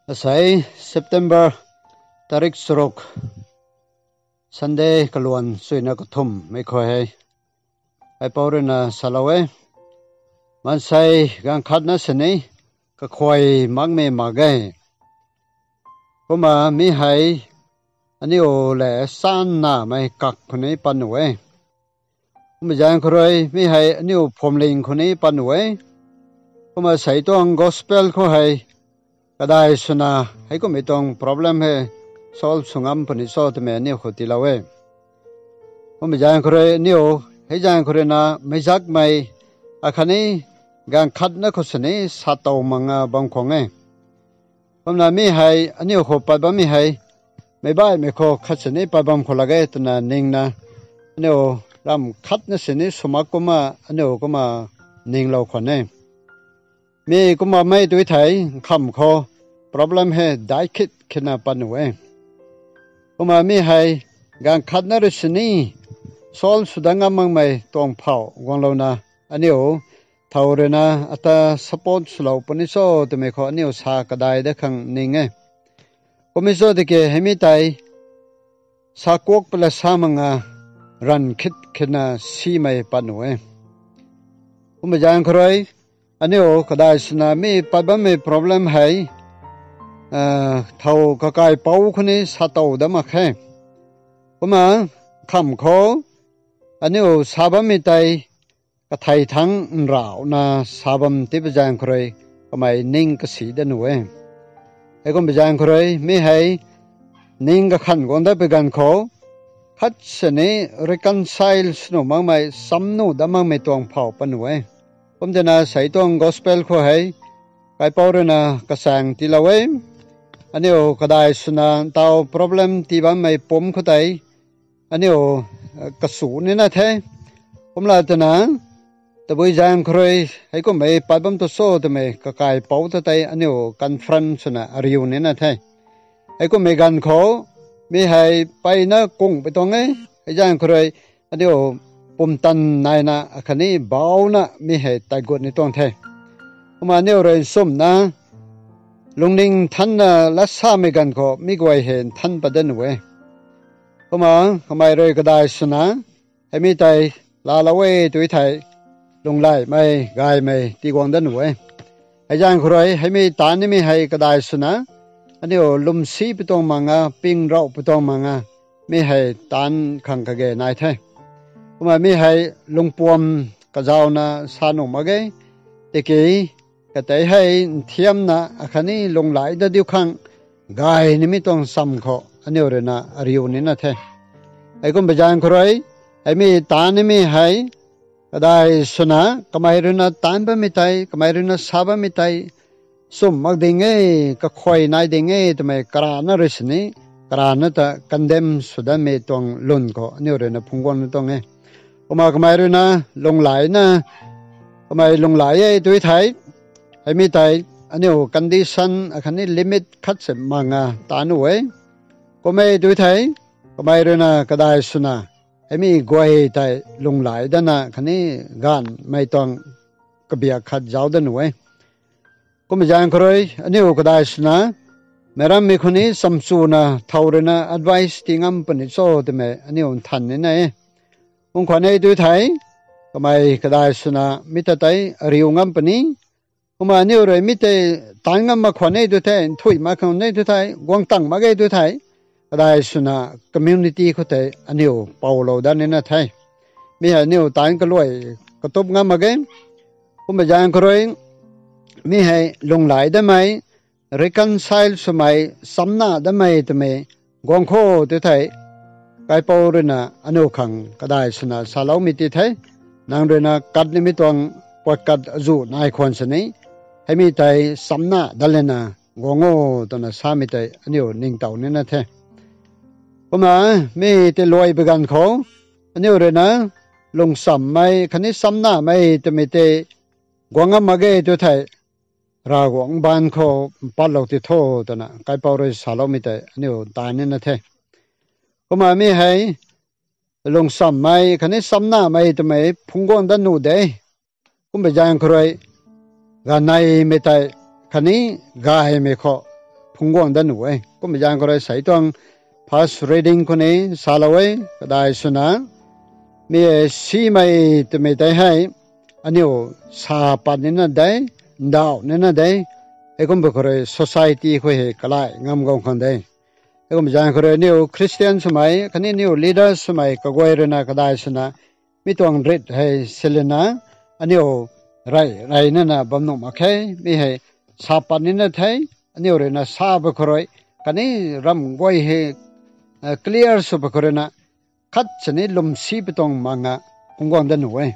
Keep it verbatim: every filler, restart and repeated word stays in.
Asei September tarik charuk, Sunday kaluan suina kathumhmei khou hei, kaipouc ruina salou e. Maansei ganv khatna sini kakhuay makmei mak ge. Kumna mi hei aniu lev sannamei kak khou ni pat nuh e. Kumna zaeng khou rui mi hei aniu phuamling khou ni pat nuh e. Kumna sei tuang gospel khou hei kadai swna heikumhmei tuang problem hei solve sw ngam puni cho twmei aniu khou tiilou e. Kumna zaeng khou rui aniu, hei zaeng khou ruina meizakmei akhatni ganv khatna khou sini satow manga bam khwan e. Kumna mi hei aniu khou pat bammei hei, meic baihmei khou khat sini pat bam khou lak ge twna ningna, aniu ramh khatna sini swmak kumna aniu kumna ninglou khwan e. Mi kumna mei tu thei, nkham khou problem hei daic khit khitna pat nuh e. Kumna mi hei ganv khatna rui sini solve sw dat ngam makmei tuang phouh guanglouna, aniu thow ruina ata support swlou puni cho twmei khou aniu sa kadai dat khang ning e. Kummei cho tiki hei mi tei sa kuak pala sa manga ranv khit khitna simei pat nuh e. Kumna zaeng khou rui aniu kadai swna mi pat bammei problem hei, thow kakaipouc khou ni satow dat mak khe. Kumna nkham khou aniu sa bammei tei kathei thangc nrauhna sa bam tipui zaeng khou rui kamei ning kasi dat nuh e. Heikumhpui zaeng khou rui mi hei ning kakhan guang dat pui ganv khou khat sini reconcile sw nuh makmei, sam nuh dat makmei tuang phouh pat nuh e. Kumtina sei tuang gospel khou hei kaipouc ruina kachaeng tiilou e. Aniu kadai swna ntaw problem tii bammei pumc khou tei aniu kasu nina the. Kumla twna tabui zaeng khou rui heikumhmei pat bam tu cho twmei kakaipouc ta tei aniu conference swna ariu nina the. Heikumhmei ganv khou mi hei mpeyna kungh pui tuang e. Hei zaeng khou rui aniu pumtan naina akhatni bauna mi hei tei gut ni tuang the. Kumna aniu rui nchumhna lungning nthanna lat samei ganv khou mi guay hei nthan pat dat nuh e. Kumna kamei rui kadai swna hei mi tei laalou e tu thei, lunghlaimei gaymei tiguang dat nuh e. Hei zaeng khou rui hei mi taanc nimei hei kadai swna aniu lwmsi pui tuang manga, ping rauh pui tuang manga, mi hei taanc khang kage nai the. Kumna mi hei lungpuam kazauna sa nuh mak ge, tiki katei hei nthiamna akhatni lunghlaic dat diu khang gay nimei tuang cham khou aniu ruina ariu nina the. Heikumhpui zaeng khou rui hei mi taanc nimei hei kadai swna kamei ruina taanc bammei tei, kamei ruina sa bammei tei nchumh mak ding e, kakhuay nai ding e twmei karana rui sini, karana ta condemn sw datmei tuang lwn khou aniu ruina phungc guang ni tuang e. Kumna kamei ruina lunghlaicna, kamei lunghlaic e tu thei, hei mi tei aniu condition akhatni limit khat se manga taanc nuh e. Kum e tu thei, kamei ruina kadai swna hei mi guay tei lunghlaic datna khatni gaanvmei tuang kabiak khat zauc dat nuh e. Kumhmei zaeng khou rui aniu kadai swna, meic rammei khou ni chamchuna thow ruina advice tii ngam puni cho twmei aniu nthan nina e. Kum khwan e tu thei, kamei kadai swna mi ta tei ariu ngam puni. Kumna aniu rui mi tei taanc ngam mak khwan e tu thei, nthuih mak khwan e tu thei, guang tang mak ge tu thei, kadai swna community khou tei aniu poulou dat nina the. Mi hei aniu taanc kaluai katup ngam mak ge. Kumhmei zaeng khou rui mi hei lunghlaic datmei, reconcile swmei, chamna datmei twmei guang kho tu thei, kaipouc ruina aniu khang kadai swna saloumei ti the. Nang ruina kat nimei tuang puat kat azuh nai khwan sini, hei mi tei chamna dat lana guang o twna samei tei aniu ningtow nina the. Kumna mi tei luai pui ganv khou, aniu ruina lungchammei khatni chamnamei twmei tei guang ngam mak ge tu thei, Ravguangc baanc khou mpatlou ti tho twna kaipouc rui saloumei tei aniu taanc nina the. Kumna mi hei lungchammei khatni chamnamei twmei phungc guang dat nuh de. Kumhmei zaeng khou rui ganeimei tei khatni gaymei khou phungc guang dat nuh e. Kumna zaeng khou rui sei tuang first reading khou ni salou e, kadai swna, mi e simei twmei tei hei, aniu sa pat nina de, ndauh nina de, heikumna khou rui society khou hei kalai ngam guang khang de. Heikumna zaeng khou rui aniu Christian swmei khatni aniu leaders swmei kaguay ruina kadai swna, mi tuang rit hei silina, aniu rey rey nana bam nuh mak khe, mi hei sa pat nina the, aniu ruina sa pui khou rui, khatni ramh guay hei, clear sw pui khou ruina, khat sini lwmsi pui tuang manga phungc guang dat nuh e.